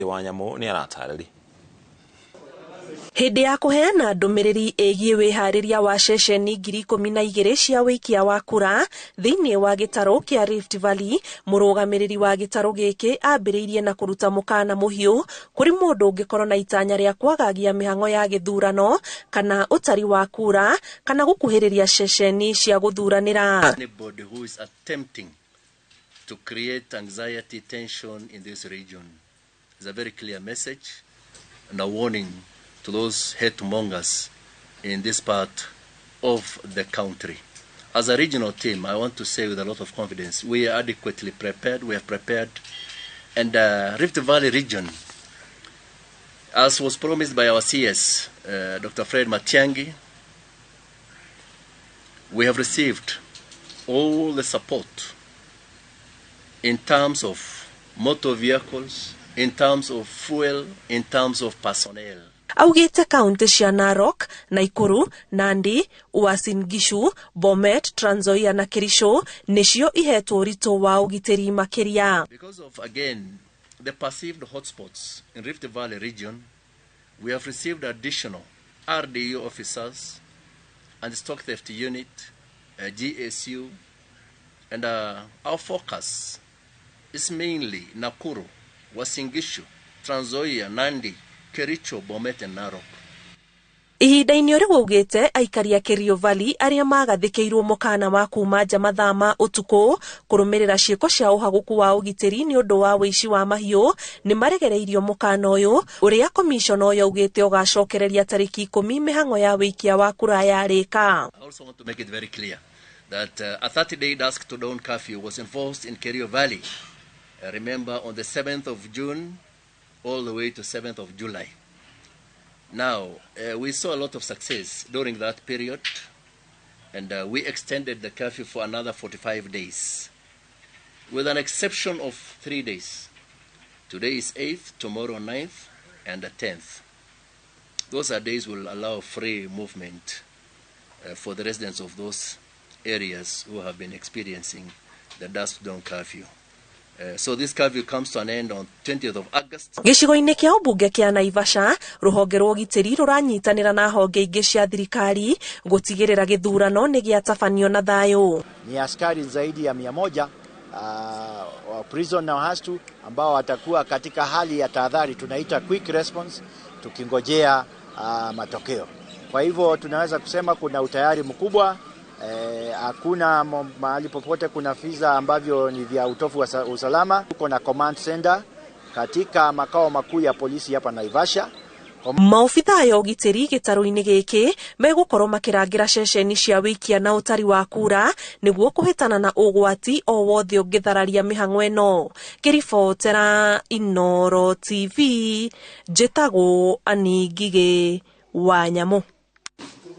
Wanyamũ nĩ aratarĩria. Hĩndĩ ya kũheana ndũmĩrĩri ĩgiĩ wĩharĩria wa ceceni 12,000 cia wĩikia wa kura thĩinĩ wa gĩtarũ kĩa Rift Valley, mũrũgamĩrĩri wa gĩtarũ gĩkĩ ambĩrĩirie na kũruta mũkana mũhiũ kũrĩ mũndũ ũngĩkorwo na itanya rĩa kwagagia mĩhang'o ya gĩthurano kana ũtari wa kura kana gũkuhĩrĩria ceceni cia gũthuranĩra. Anybody who is attempting to create anxiety, tension in this region is a very clear message and a warning to those hate mongers in this part of the country. As a regional team, I want to say with a lot of confidence, we are adequately prepared, we have prepared, and Rift Valley region, as was promised by our CS, Dr. Fred Matiang'i, we have received all the support in terms of motor vehicles, in terms of fuel, in terms of personnel. Augĩte kaunti cia Narok, Nakuru, Nandi, Uasin Gishu, Bomet, Trans Nzoia na Kericho nĩcio ihetwo ũritũ wa ũgitĩri makĩria. Because of, again, the perceived hotspots in Rift Valley region, we have received additional RDU officers and stock theft unit, GSU, and our focus is mainly Nakuru, Uasin Gishu, Trans Nzoia, Nandi, Kericho, Bomet and Narok. Ihinda-inĩ rĩu augĩte aikari a Kerio Valley arĩa magathĩkĩirwo mũkana wa kuma nja mathaa ma ũtukũ kũrũmĩrĩra ciĩko cia ũhagũku wa ũgitĩri nĩ ũndũ wa ũici wa mahiũ nĩ maregereirio mũkana ũyũ ũrĩa komishona ũyũ augĩte ũgacokereria tarĩki 10 mĩhang'o ya wĩikia wa kura yarĩka. I also want to make it very clear that a 30-day dusk to dawn curfew was enforced in Kerio Valley. Remember, on the 7th of June all the way to 7th of July. Now, we saw a lot of success during that period, and we extended the curfew for another 45 days, with an exception of 3 days. Today is 8th, tomorrow 9th, and the 10th. Those are days will allow free movement for the residents of those areas who have been experiencing the dusk dawn curfew. So this curfew comes to an end on 20th of August. Gĩcigo-inĩ kĩa ũmbunge kĩa Naivasha, rũhonge rwa ũgitĩri rũranyitanĩra na honge ingĩ cia thirikari gũtigĩrĩra gĩthurano nĩ gĩatabanio na thayũ. Ni askari zaidi ya 100 wa prison na hastu ambao watakuwa katika hali ya tahadhari, tunaita quick response, tukingojea matokeo. Kwa hivyo tunaweza kusema kuna utayari mkubwa. Hakuna mahali popote kuna visa ambavyo ni vya utofu wa usalama. Tuko na command center katika makao makuu ya polisi hapa Naivasha. Maobithaa ya ũgitĩri gĩtarũ-inĩ gĩkĩ megũkorwo makĩrangĩra ceceni cia wĩikia na ũtari wa kura nĩguo kũhĩtana na ũgwati o wothe ũngĩthararia mĩhang'o ĩno. Ngĩribotera Inooro TV, njĩtagwo Annie Ngigĩ wa Nyamũ.